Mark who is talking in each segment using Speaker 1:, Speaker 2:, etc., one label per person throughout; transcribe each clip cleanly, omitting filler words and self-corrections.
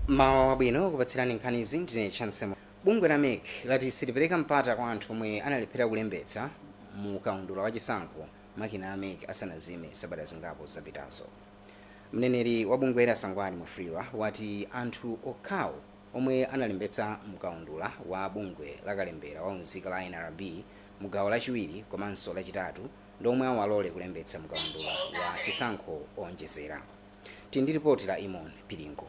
Speaker 1: Mawa wabwino, kupatsirani nkhanizi ndine Chansemo. Bungwe la MEC lati silipereka mpata kwa anthu omwe analephera kulembetsa mu kaundula wa chisankho makina a MEC asanazime sabata zingapo zapitazo. Mneneri wa bungweli, a Sangwani Mwafulirwa, wati anthu okhawo omwe analembetsa mu kaundula wa bungwe la kalembera wa unzika la NRB mu gawo lachiwiri komanso lachitatu ndi omwe awalole kulembetsa mu kaundula wa chisankho owonjezera. Tili ndi ripoti la Imon Piringo.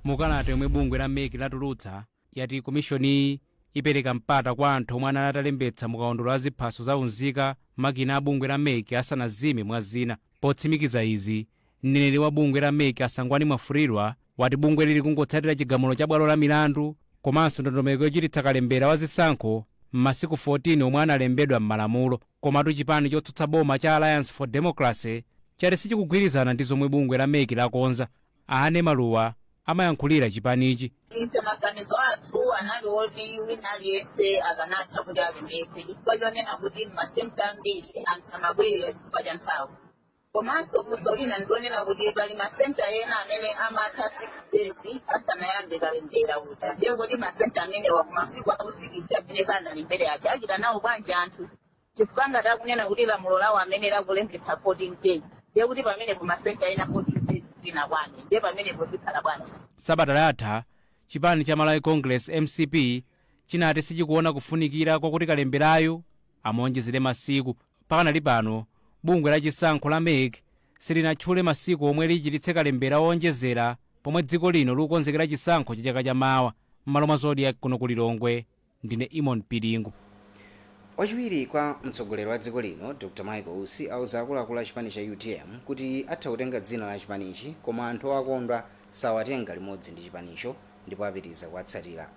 Speaker 2: Mukalata yomwe bungwe la MEC latulutsa, yati komishoniyi ipereka mpata kwa anthu omwe anali atalembetsa mukaundula wa ziphaso za unzika makina a bungwe la MEC asanazime, mwa zina. Potsimikiza izi, mneneri wa bungwe la MEC, a Sangwani Mwafulirwa, wati bungwe lili kungotsatira chigamulo cha bwalo la milandu komanso ndondomeko yochititsa kalembera wa zisankho m'masiku 14 omwe analembedwa m'malamulo. Komatu chipani chotsutsa boma cha Alliance for Democracy chati sichikugwirizana ndi zomwe bungwe la MEC lakonza. Ane Maluwa amayankhulira chipanichi.
Speaker 3: Ife maganizo athu anali oti wina aliyense akanatha kuti alembetse, chifukwa chonena kuti m'masenta ambiri anthu amabwerera chifukwa cha nthawi. Komanso funso lina ndionena kuti pali masenta ena amene amatha 6 days asanayambe kalembera uja. Ndiye kuti masenta amenewa kumasiku akusikisi amene sanalembere aja achita nawo bwanji anthu? Chifukwa ngati akunena kuti lamulo lawo amene lakulembetsa 14 days, ndiye kuti pamenepo masenta ena 14 days zinakwane, ndiye pamenepo zikhala bwanji?
Speaker 2: Sabata latha, chipani cha Malawi Congress, MCP, chinati sichikuona kufunikira kwakuti kalemberayo amuonjezere masiku. Pakanali pano, bungwe la chisankho la MEC silinatchule masiku omwe lichititse kalembera owonjezera pomwe dziko lino likukonzekera chisankho cha chaka chamawa. M'malo mwa Zodiak kuno ku Lilongwe, ndine Imon Piringu.
Speaker 1: Wachiwiri kwa mtsogoleri wa dziko lino, Dr Michael Usi, auza akuluakulu a chipani cha UTM kuti atha kutenga dzina la chipanichi, koma anthu owakondwa sawatenga limodzi ndi chipanicho ndipo apitiriza kuwatsatira.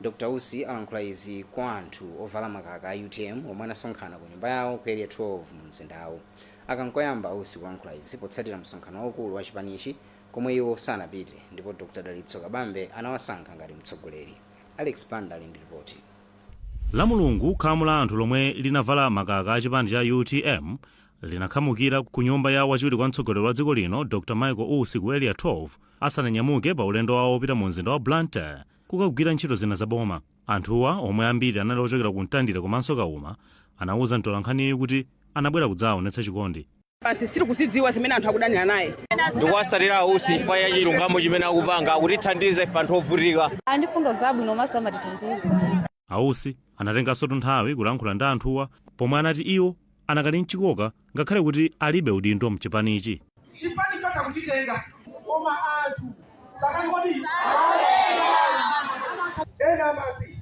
Speaker 1: Dr Usi alankhula izi kwa anthu ovala makaka a UTM omwe anasonkhana ku nyumba yawo ku Area 12 mu mzindawu. Akankoyamba Usi kulankhula izi potsatira msonkhano waukulu wa chipanichi komwe iwo sanapite ndipo Dr Dalitso Kabambe anawasankha ngati mtsogoleri. Alex Banda ali ndi ripoti.
Speaker 4: La Mulungu, khamu la anthu lomwe linavala makaka a chipani cha UTM linakhamukira ku nyumba ya wachiwiri kwa mtsogoleri wa dziko lino, Dr Michael Usi, ku Area 12 asananyamuke pa ulendo wawo wopita mu mzinda wa Blantyre kukagwira ntchito zina za boma. Anthuwa, omwe ambiri anali ochokera ku Mtandire komanso Kauma, anauza mtolankhaniyu kuti anabwera kudzaonetsa chikondi.
Speaker 5: Basi, sitikuzidziwa zimene anthu akudanira naye.
Speaker 6: Ndikuwatsatira Ausi chifukwa cha chilungamo chimene akupanga, akutithandiza ife anthu ovutika.
Speaker 7: Andi fundo zabwino maso amatithandiza.
Speaker 4: Ausi anatenganso nthawi kulankhula ndi anthuwa pomwe anati iwo anakali mchikoka ngakhale kuti alibe udindo mchipanichi.
Speaker 8: Chipani chotha kuchitenga, koma anthu sakali kodi. Ena amati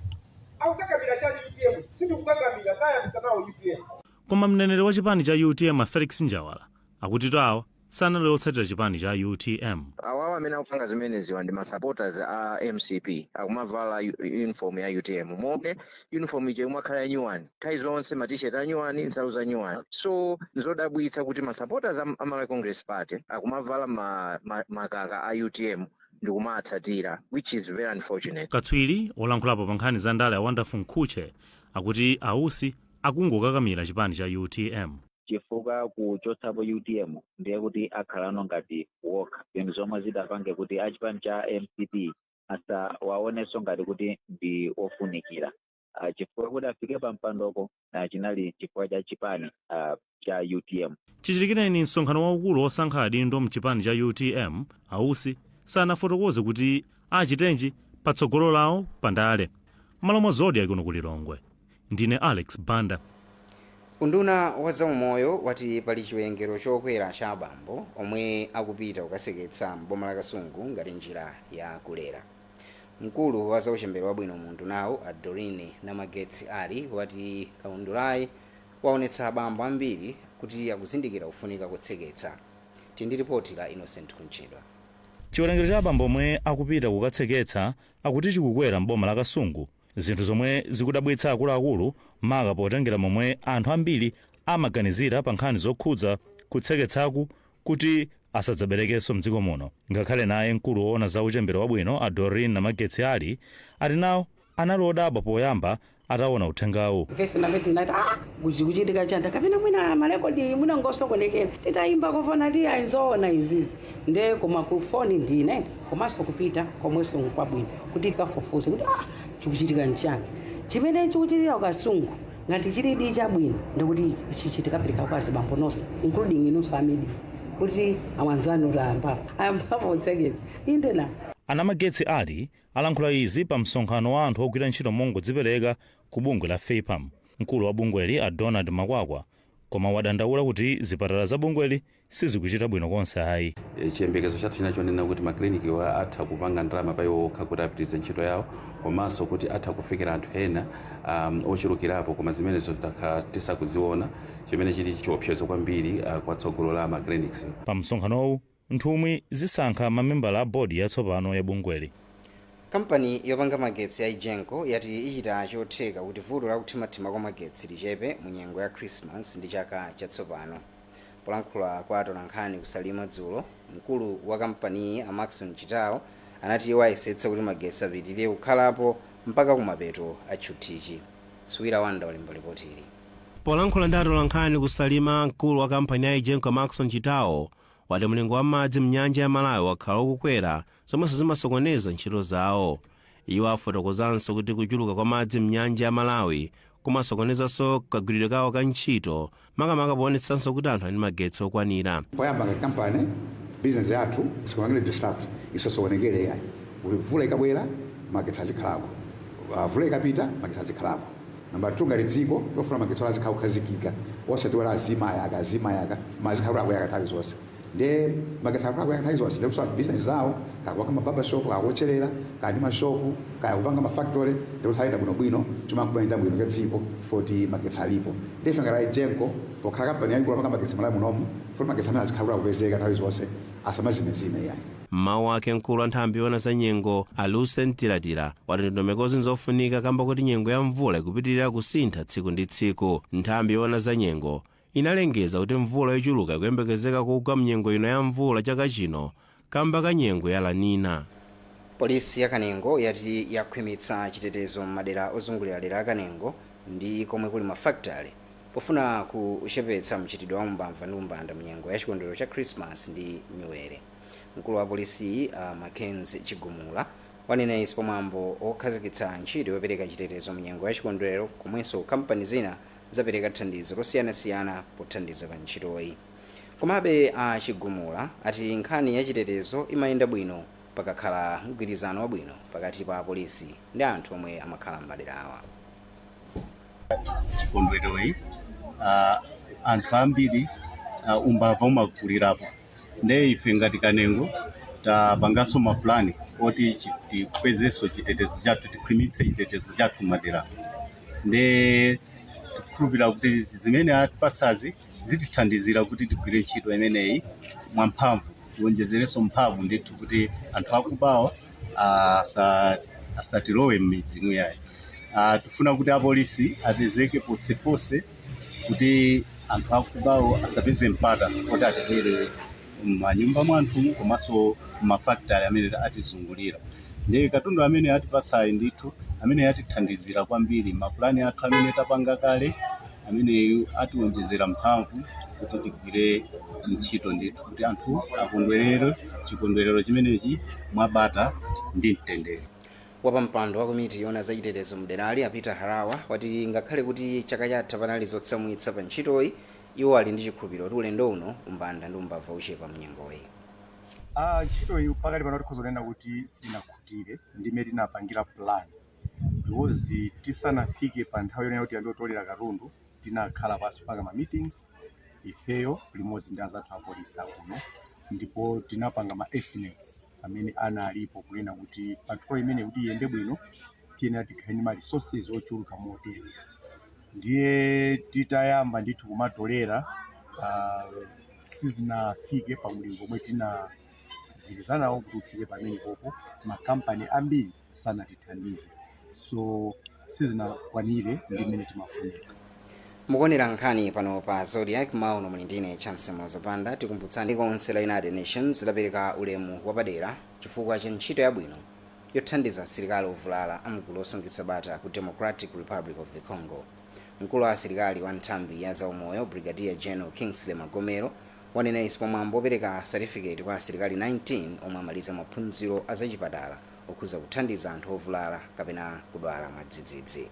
Speaker 8: akukakamira chani UTM? Sindikukakamira, tayambisa nawo UTM.
Speaker 4: Koma mneneri wa chipani cha UTM, Felix Njawala, akuti awa sanali otsatira chipani cha UTM.
Speaker 9: Awawa amene akupanga zimeneziwa ndi ma supporters a MCP, akumavala uniform ya UTM. Muone uniform ija imakhala ya nyuwani nthawi zonse, ma t-shirt a nyuwani, nsalu za nyuwani. So nzodabwitsa kuti ma supporters a Malawi Congress Party akumavala makaka a UTM ndikumatsatira, which is very unfortunate.
Speaker 4: Katswiri olankhulapo pa nkhani za ndale, a Wonderful Mkhutche, akuti Ausi akungokakamira chipani cha UTM.
Speaker 10: Chifukwa kuchotsapo UTM ndiye kuti akhalano ngati wokha, zinthu zomwe zidapange kuti achipani cha MCP asawaonenso ngati kuti ndi ofunikira, chifukwa kuti afike pa mpandoko chinali chifukwa cha chipani cha UTM.
Speaker 4: Chichitikireni msonkhano waukulu wosankha adindo mchipani cha UTM, Ausi sanafotokoze kuti achitenji patsogolo lawo pandale. M'malo mwa Zodiak kuno ku Lilongwe, ndine Alex Banda.
Speaker 1: Unduna wa zaumoyo wati pali chiwerengero chokwera cha abambo omwe akupita kukatseketsa m'boma la Kasungu ngati njira ya kulera. Mkulu wa zauchembere wabwino mu undunawu, a Doreen Namagetsi Ali, wati kaundulayi waonetsa abambo ambiri kuti akuzindikira kufunika kutseketsa. Tili ndi ripoti la Innocent Kunchedwa.
Speaker 4: Chiwerengero cha abambo omwe akupita kukatseketsa akuti chikukwera m'boma la Kasungu, zinthu zomwe zikudabwitsa akuluakulu, maka potengera momwe anthu ambiri amaganizira pa nkhani zokhudza kutseketsaku kuti asadzaberekenso mdziko muno. Ngakhale naye mkulu woona za uchembere wabwino, a Doreen Namagetsi Ali, ati nawo anali odabwa poyamba Ataona uthengawu,
Speaker 5: Ifeso nafe tinati, ah, kuchitika chanta kapena mwina marekodi mwina ngosokonekera. Titayimba kofona ti ayizoona izizi, nde koma ku foni ndine komanso kupita komwenso nkwabwino kuti tikafufuze kuti, ah, chikuchitika nchani chimene chikuchitika kuKasungu. Ngati chilidi chabwino, ndikuti ichichi tikapereka kwa azibambo nonse, including inunso a media, kuti awanzani kuti ayambapo ayambapo kutseketsa inde na.
Speaker 4: Anamagetsi ali alankhula izi pa msonkhano wa anthu ogwira ntchito mongodzipereka ku bungwe la FAPAM. Mkulu wa bungweli, a Donald Makwakwa, koma wadandaula kuti zipatala za bungweli sizikuchita bwino konse ayi.
Speaker 11: Chiyembekezo chathu chinachonena kuti makilinikiwa atha kupanga ndalama pa iwo okha kuti apitirize ntchito yawo, komanso kuti atha kufikira anthu ena ochulukirapo, koma zimenezo takhala tisakuziona, chimene chili chiopsezo kwambiri kwa tsogolo la maclinics.
Speaker 4: Pa msonkhanowu, nthumwi zisankha mamembala a bodi yatsopano ya bungweli.
Speaker 1: Kampani yopanga magetsi ya EGENCO yati ichita chotheka kuti vuto la kuthimathima kwa magetsi lichepe mu nyengo ya Christmas ndi chaka chatsopano. Polankhula kwa atolankhani kuSalima dzulo, mkulu wa kampaniyi, a Maxon Chitawo, anati iwo ayesetsa kuti magetsi apitirire kukhalapo mpaka kumapeto a tchuthichi. Suwira Wanda walemba ripoti ili.
Speaker 12: Polankhula ndi atolankhani kuSalima, mkulu wa kampani ya EGENCO, Maxon Chitawo, wati mlingo wa madzi mnyanja ya Malawi wakhala ukukwera, zomwenso zimasokoneza ntchito zawo. Iwo afotokozanso kuti kuchuluka kwa madzi mnyanja ya Malawi kumasokonezanso kagwiridwe kawo ka ntchito, makamaka poonetsanso kuti anthu ali ndi magetsi okwanira.
Speaker 13: Poyamba, ngati kampani, business yathu isikamangire disrupt, isasokonekere yayi, kuti mvula ikabwera magetsi azikhalapo, mvula ikapita magetsi azikhalapo. Namba 2, ngati dziko lofuna magetsi azikhala kukhazikika, osati wala azima ayaka, azima ayaka, mazikhala akuyaka nthawi zonse. Ndiye magetsi akhala akuyaka nthawi zonse, ndikuti business zawo, kakupanga ma barber shop, kakuotcherera, kaya ndi mashopu, kaya kupanga mafactory, ndikuti ayenda bwinobwino, chuma kumayenda bwino cha dziko foti magetsi alipo. Ndife ngati EGENCO, pokhala kampani yayikulu apanga magetsi Malawi munomu, foti magetsi amene azikhala akupezeka nthawi zonse, asamazimezime yayi.
Speaker 12: Mmawu ake, mkulu wa nthambi yoona za nyengo, a Lucen Tilatila, wati ndondomekozi nzofunika kamba kuti nyengo ya mvula ikupitirira kusintha tsiku ndi tsiku. Nthambi yoona za nyengo inalengeza kuti mvula yochuluka ikuyembekezeka kugwa mnyengo ino ya mvula chaka chino kamba ka nyengo ya La Nina.
Speaker 1: Polisi ya Kanengo yati yakhwimitsa chitetezo m'madera ozungulira dera la Kanengo ndi komwe kuli mafakitale, pofuna kuchepetsa mchitidwe wa umbava ndi umbanda mnyengo ya chikondwerero cha Christmas ndi Nyuwere. Mkulu wa polisi, Mackenzie Chigumula, wanena izi pamwambo okhazikitsa ntchito yopereka chitetezo mnyengo ya chikondwerero, komwenso kampani zina zapereka thandizo losiyanasiyana pothandiza pa ntchitoyi. Komabe, a Chigumula ati nkhani ya chitetezo imayenda bwino pakakhala mgwirizano wabwino pakati pa apolisi ndi anthu omwe amakhala m'madera awa.
Speaker 14: Chikondwereroyi, anthu ambiri, umbava umakulirapo. Nde ife ngati Kanengo tapanganso mapulani oti tikwezenso chitetezo chathu, tikhwimitse chitetezo chathu m'madera. Nde tikukhulupirira kuti zimene atipatsazi zitithandizira kuti tigwire ntchito imeneyi mwamphamvu, tiwonjezerenso mphamvu ndithu kuti anthu akubawa asatilowe m'midzi muyayi. Tifuna kuti apolisi apezeke posepose kuti anthu akubawo asapeze mpata kuti atibere m'manyumba mwanthu komanso m'mafakitali amene atizungulira. Ndiye katundu amene atipatsayi ndithu amene atithandizira kwambiri mapulani athu amene tapanga kale, ameneyu atiwonjezera mphamvu kuti tigwire ntchito ndithu kuti anthu akondwerere chikondwerero chimenechi mwabata ndi mtendere.
Speaker 1: Wapampando wa komiti yoona zachitetezo mderali, a Peter Harawa, wati ngakhale kuti chaka chatha panali zotsamwitsa pa ntchitoyi, iwo ali ndi chikhulupiriro kuti ulendo uno umbanda ndi umbava uchepa mnyengoyi.
Speaker 15: Ntchito iyi pakali pano tikhoza kunena kuti sinakhutire ndimene tinapangira plan, because tisanafike pa nthawi yonena kuti tiyambe kutolera katundu, tinakhala pansi kupanga ma meetings ifeyo limodzi ndi anzathu apolisi akuno, ndipo tinapanga ma estimates amene analipo kunena kuti patrol imene kuti iyende bwino tiyenera tikhale ndi ma resources ochuluka motere. Ndiye titayamba ndithu kumatolera, sizinafike pa mlingo omwe tinagwirizanawo kuti ufike pamenepopo. Makampani ambiri sanatithandize, so sizinakwanire ndi mmene timafunira.
Speaker 1: Mukuonera nkhani pano pa Zodiak. Mauno muli ndine Chance Mozapanda. Tikumbutsani konse la United Nations lapereka ulemu wapadera chifukwa cha ntchito yabwino Yothandiza asilikali ovulala amgulu osungitsa bata ku Democratic Republic of the Congo. Mkulu wa asilikali wa nthambi ya zaumoyo, Brigadier General Kingsley Magomero, wanena izi pamwambo opereka satifiketi kwa asilikali 19 omwe amaliza maphunziro azachipatala okhuza kuthandiza anthu ovulala kapena kudwala mwadzidzidzi.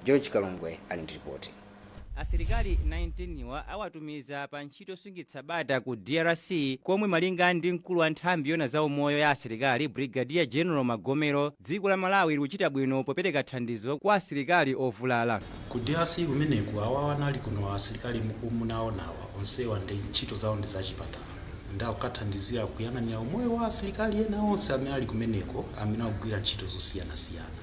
Speaker 1: George Kalongwe ali ndi ripoti.
Speaker 2: Asilikali 19 wa awatumiza pa ntchito yosungitsa bata ku DRC, komwe malinga ndi mkulu wa nthambi yona za umoyo ya asilikali, Brigadier General Magomero, dziko la Malawi likuchita bwino popereka thandizo kwa asilikali ovulala.
Speaker 16: Ku DRC kumeneku, awawa anali kuno asilikali munaonawa onsewa ndi ntchito zawo ndi zachipatala, ndakukathandizira kuyang'anira umoyo wa asilikali ena onse amene ali kumeneko, amene akugwira ntchito zosiyanasiyana,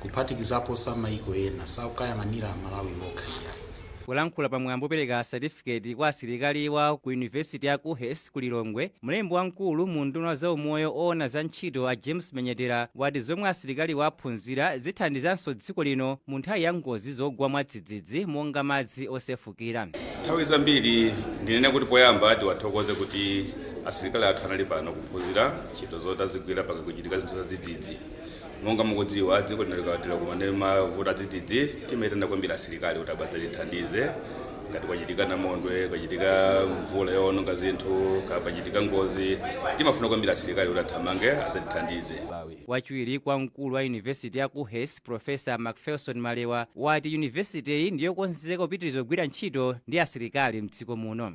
Speaker 16: kuphatikizapo mayiko ena, sakukayang'anira Malawi okha iyayi.
Speaker 2: Kulankhula pamwambo opereka satifiketi kwa asilikaliwa ku Yunivesiti ya KUHeS ku Lilongwe, mlembi wamkulu mu nduna wa zaumoyo oona za ntchito a James Menyetera wati zomwe asilikaliwa aphunzira zithandizanso dziko lino mu nthawi ya ngozi zogwa mwadzidzidzi monga madzi osefukira.
Speaker 17: Nthawi zambiri ndinene kuti poyamba tiwathokoze kuti asilikali athu anali pano kuphunzira ntchito zoti azigwira pakakuchitika zinthu zadzidzidzi. Monga mukudziwa, dziko lino likawatira kumane mavuto adzidzidzi, timayitana kwambiri asilikali kuti abadzatithandize ngati kwachitika namondwe, kwachitika mvula yowononga zinthu, kapachitika ngozi, timafuna kwambiri asilikali kuti athamange adzatithandize.
Speaker 2: Wachiwiri kwa mkulu wa yunivesiti ya KUHeS, Profesa Macpherson Malewa, wati yunivesitiyi ndiyokonzeka kupitiriza kugwira ntchito ndi asilikali mdziko muno.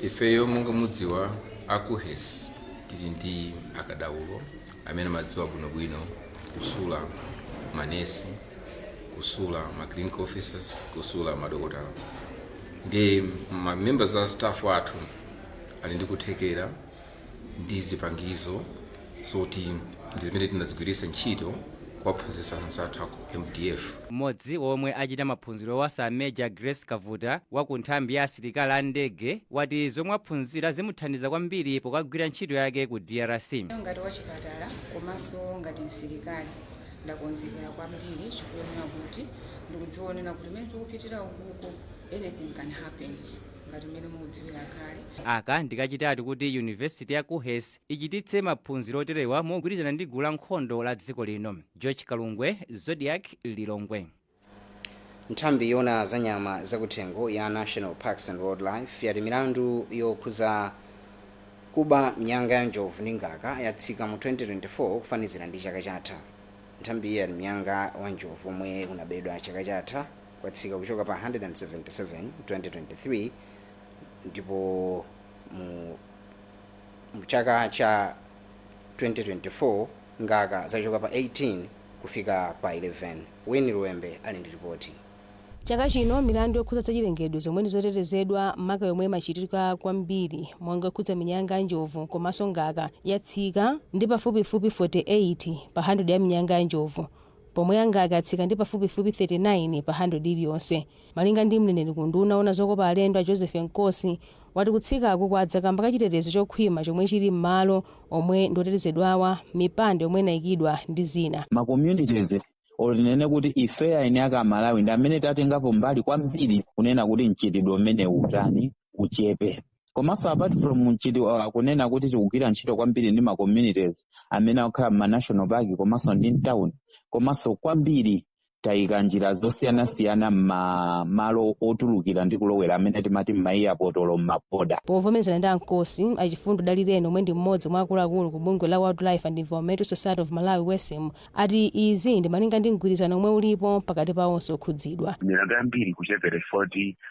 Speaker 18: Ifeyo, monga mudziwa, a KUHeS tili ndi akadaulo amene amadziwa bwinobwino kusula manesi, kusula ma clinical officers, kusula madokotala, ndi ma members a staff athu ali ndi kuthekera ndi zipangizo zoti ndi zimene tinazigwiritsa ntchito kuwaphunzitsa anzathu aku MDF.
Speaker 2: Mmodzi womwe achita maphunziro wa Major Grace Kavuta wa ku nthambi ya asilikali a ndege wati zomwe aphunzira zimuthandiza kwambiri pokagwira ntchito yake ku DRC.
Speaker 19: Ngati wachipatala komanso ngati msilikali, ndakonzekera kwambiri chifukwa chonena kuti ndikudzionera kuti mmene tikupitira ukuku, anything can happen, ngati mmene mukudziwira kale.
Speaker 2: Aka ndikachitatu kuti yunivesiti ya KUHeS ichititse maphunziro oterewa mogwirizana ndi gulu la nkhondo la dziko lino. George Kalungwe, Zodiak, Lilongwe.
Speaker 1: Nthambi yona za nyama zakuthengo ya National Parks and Wildlife yati milandu yokhuza kuba mnyanga ya njovu ndi ngaka yatsika mu 2024 kufanizira ndi chaka chatha. Nthambi iyi yati mnyanga wa njovu omwe unabedwa chaka chatha kwatsika kuchoka pa 177 2023, ndipo mu chaka cha 2024 ngaka zachoka pa 18 kufika pa 11. Weni Luwembe ali ndi ripoti.
Speaker 20: Chaka chino milandu yokhudza zachilengedwe zomwe ndi zotetezedwa, maka yomwe imachitika kwambiri monga yokhudza minyanga ya njovu komanso ngaka, yatsika ndi pafupifupi 48 pa 100 ya minyanga ya njovu, pomwe ya ngaka yatsika ndi pafupifupi 39 pa 100 iliyonse. Malinga ndi mneneri ku nduna ona zokopa alendo a Joseph Nkosi, wati kutsikaku kwadza kamba ka chitetezo chokhwima chomwe chili m'malo omwe ndiotetezedwawa, mipando yomwe inayikidwa ndi zina.
Speaker 21: Ma communities, olo tinene kuti ife eni ake Amalawi ndi amene tatengapo mbali kwambiri kunena kuti mchitidwe umene utani, uchepe. Komanso apart from mchitidwe, kunena kuti tikugwira ntchito kwambiri ndi ma communities amene akukhala ma national park komanso ndi mtown, komanso kwambiri tayika njira zosiyanasiyana m'malo otulukira ndi kulowera amene timati m'ma airport olo m'maboda.
Speaker 20: Povomerezana ndi Ankosi, Achifundo Dalireni, omwe ndi mmodzi mwa akuluakulu ku bungwe la Wildlife and Environmental Society of Malawi, WESM, ati izi ndi malinga ndi mgwirizano omwe ulipo pakati pa onse okhudzidwa.
Speaker 22: Milandu yambiri kuchepera chifukwa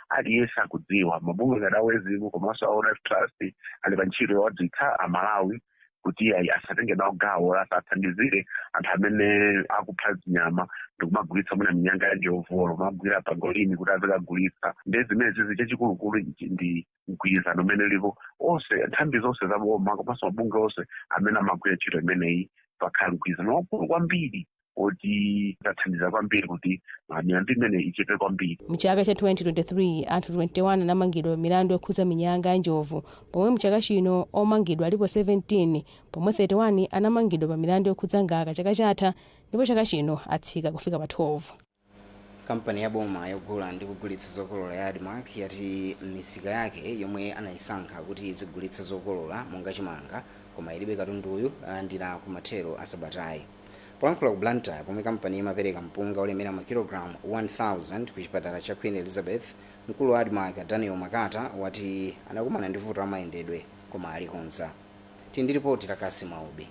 Speaker 22: aliyense akudziwa, mabungwe ngati a WESM komanso a Wildlife Trust ali pa ntchito yowadziwitsa Amalawi kuti ayi, asatenge nawo gawo, asathandizire anthu amene akupha zinyama ndikumagulitsa mwina minyanga ya njovu olo kumagwira pangolini kuti azikagulitsa. Ndi zimene zizi, chachikulukulu ndi mgwirizano umene ulipo onse, nthambi zonse za boma komanso mabungwe onse amene amagwira ntchito imeneyi, pakhala mgwirizano wakulu kwambiri oti tathandiza kwambiri kuti milandu imene ichepe kwambiri.
Speaker 20: Mchaka cha 2023 anthu 21 anamangidwa milandu yokhudza minyanga ya njovu, pomwe mchaka chino omangidwa alipo 17, pomwe 31 anamangidwa pa milandu yokhudza ngaka chaka chatha, ndipo chaka chino atsika kufika pa 12.
Speaker 1: Kampani ya boma yogula ndi kugulitsa zokolola ya ADMARC yati misika yake yomwe anayisankha kuti izigulitsa zokolola monga chimanga Koma ilibe katunduyu alandira kumathero asabatayi. Polankhula ku Blantyre pomwe kampani imapereka mpunga olemera makilogalamu 1000 ku chipatala cha Queen Elizabeth, mkulu wa ADMARC Daniel Makata wati anakumana ndi vuto la mayendedwe koma alikonza. Tili ndi ripoti la Kasi Maubi.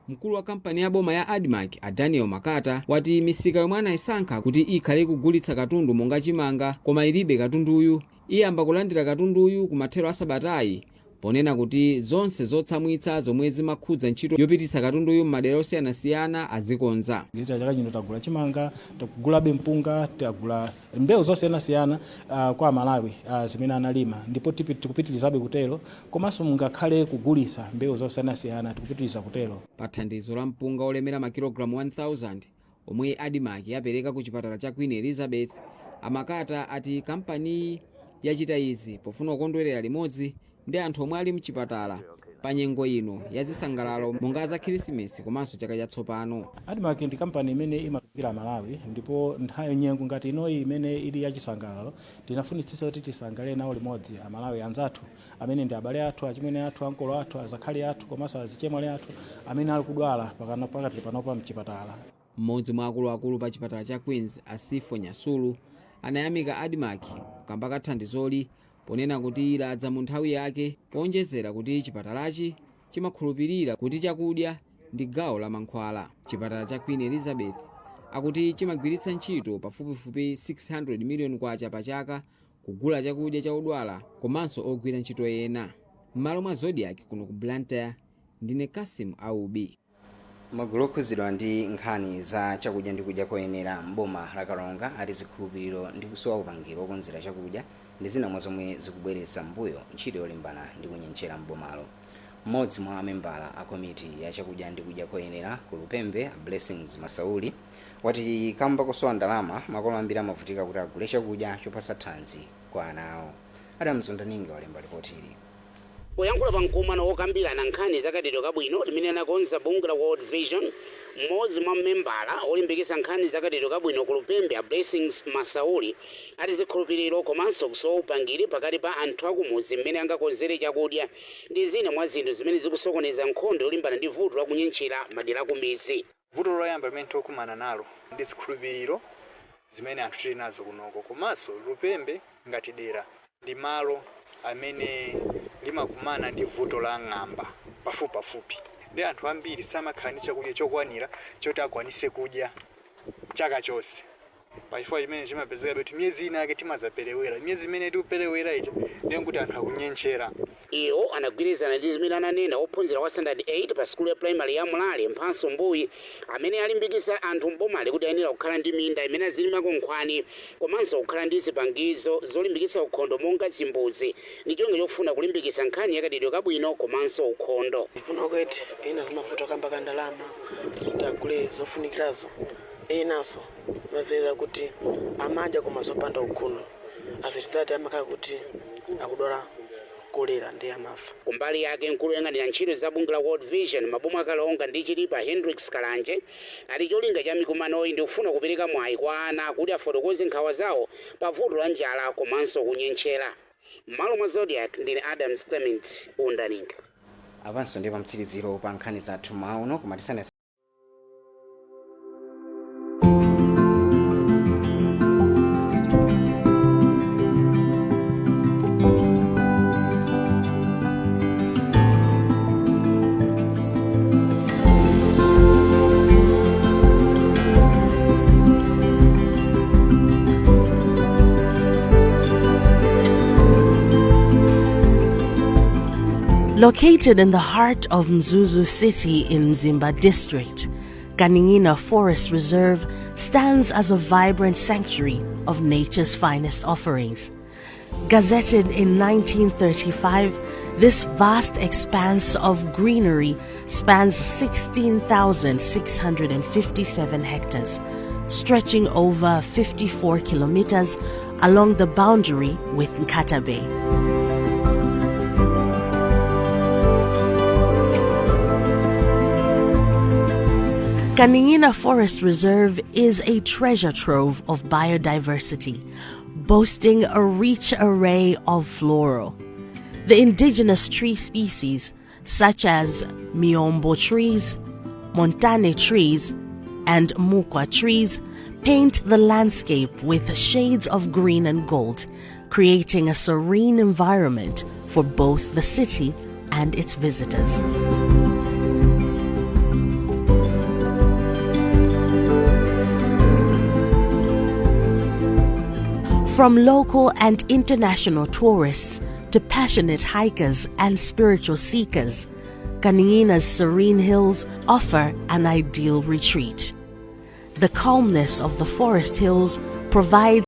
Speaker 3: Mkulu wa kampani ya boma ya ADMARC a Daniel Makata wati misika yomwe anayisankha kuti ikhale ikugulitsa katundu monga chimanga koma ilibe katunduyu iyamba kulandira katunduyu kumathero asabatayi, ponena kuti zonse zotsamwitsa zomwe zimakhudza ntchito yopititsa katunduyu m'madera osiyanasiyana azikonza.
Speaker 6: Ngizira chaka chino tagula chimanga, takugulabe mpunga, tagula mbewu zosiyanasiyana kwa Malawi zimene analima, ndipo tikupitirizabe kutero, komanso mungakhale kugulitsa mbewu zosiyanasiyana tikupitiriza kutero.
Speaker 3: Pa thandizo la mpunga olemera makilogalamu 1000 omwe ADMARC yapereka ku chipatala cha Queen Elizabeth, amakata ati kampaniyi yachita izi pofuna kukondwerera limodzi ndi anthu omwe ali mchipatala pa nyengo ino ya zisangalalo monga za Khirisimesi komanso chaka chatsopano.
Speaker 6: ADMARC ndi kampani imene imatumikira Malawi, ndipo nthawi nyengo ngati inoyi imene ili yachisangalalo tinafunitsitsa kuti tisangalale nawo limodzi Amalawi anzathu amene ndi abale athu, achimwene athu, ankolo athu, azakhali athu komanso azichemwali athu amene ali kudwala pakati panopa mchipatala.
Speaker 3: Mmodzi mwa akuluakulu pa chipatala cha Queens, Asifo Nyasulu, anayamika ADMARC kamba ka thandizoli ponena kuti ladza mu nthawi yake, ponjezera kuti chipatalachi chimakhulupirira kuti chakudya ndi gawo la mankhwala. Chipatala cha Queen Elizabeth akuti chimagwiritsa ntchito pafupifupi 600 million kwacha pa chaka kugula chakudya cha odwala komanso ogwira ntchito ena. M'malo mwa Zodiak kuno ku Blantyre, ndine Kasim Aubi.
Speaker 1: Magulu okhuzidwa ndi nkhani za chakudya ndi kudya koyenera m'boma la Karonga ati zikhulupiriro ndi kusowa upangiri okonzera chakudya ndi zina mwa zomwe zikubweretsa mbuyo ntchito yolimbana ndi kunyentchera m'bomalo. Mmodzi mwa amembala a komiti ya chakudya ndi kudya koyenera ku Lupembe, Blessings Masauli, wati kamba kosowa ndalama makolo ambiri amavutika kuti agule chakudya chopatsa thanzi kwa ana awo. Adams Ondaninga walemba ripoti ili.
Speaker 23: Poyankhula pa mkumano wokambirana nkhani zakadyedwe kabwino limene anakonza bungwe la World Vision, mmodzi mwa mmembala olimbikitsa nkhani zakadyedwe kabwino ku Lupembe, a Blessings Masauli, ati zikhulupiriro komanso kusowa upangiri pakati pa anthu akumudzi mmene angakonzere chakudya ndi zina mwa zinthu zimene zikusokoneza nkhondo yolimbana ndi vuto la kunyentchera madera akumidzi.
Speaker 24: Vuto loyamba limene tikukumana nalo ndi zikhulupiriro zimene anthu tili nazo kunoko, komanso Lupembe ngati dera ndi malo amene limakumana ndi vuto la ng'amba pafupipafupi, ndi anthu ambiri samakhala ndi chakudya chokwanira choti akwanise kudya chaka chonse. Pachifukwa chimene chimapezeka kuti miyezi ina yake timazaperewera, miyezi imene tikuperewera ija ndiye kuti anthu akunyentchera.
Speaker 23: Iwo anagwirizana ndi zimene ananena ophunzira wa standard 8 pa sukulu ya primary ya Mulale, Mphanso Mbuyi, amene alimbikitsa anthu mbomali kuti ayenera kukhala ndi minda imene azilimako nkhwani komanso kukhala ndi zipangizo zolimbikitsa ukhondo monga zimbudzi ndi cholinga chofuna kulimbikitsa nkhani yakadyedwe kabwino komanso ukhondo.
Speaker 25: Kuno kweti ena zimavuta kamba ka ndalama kuti agule zofunikirazo, enanso mapeza kuti amadya koma zopanda ukhondo, azitizati amakhala kuti akudwala kolera ndi amafa.
Speaker 23: Kumbali yake, mkulu woyang'anira ntchito za bungwe la World Vision maboma Akalonga ndi Chilipa, Hendrix Kalanje, ati cholinga cha mikumanoyi ndi kufuna kupereka mwayi kwa ana kuti afotokoze nkhawa zawo pa vuto la njala komanso kunyentchera. M'malo mwa Zodiak, ndine Adams Clement Undaninga.
Speaker 1: Apanso ndi pamtsiriziro pa nkhani zathu mauno, koma tisana
Speaker 26: Located in the heart of Mzuzu City in Mzimba District, Kaningina Forest Reserve stands as a vibrant sanctuary of nature's finest offerings. Gazetted in 1935, this vast expanse of greenery spans 16,657 hectares, stretching over 54 kilometers along the boundary with Nkhata Bay. Kaningina Forest Reserve is a treasure trove of biodiversity, boasting a rich array of flora. The indigenous tree species, such as Miombo trees, Montane trees, and Mukwa trees, paint the landscape with shades of green and gold, creating a serene environment for both the city and its visitors. From local and international tourists to passionate hikers and spiritual seekers, Kaning'ina's serene hills offer an ideal retreat. The calmness of the forest hills provides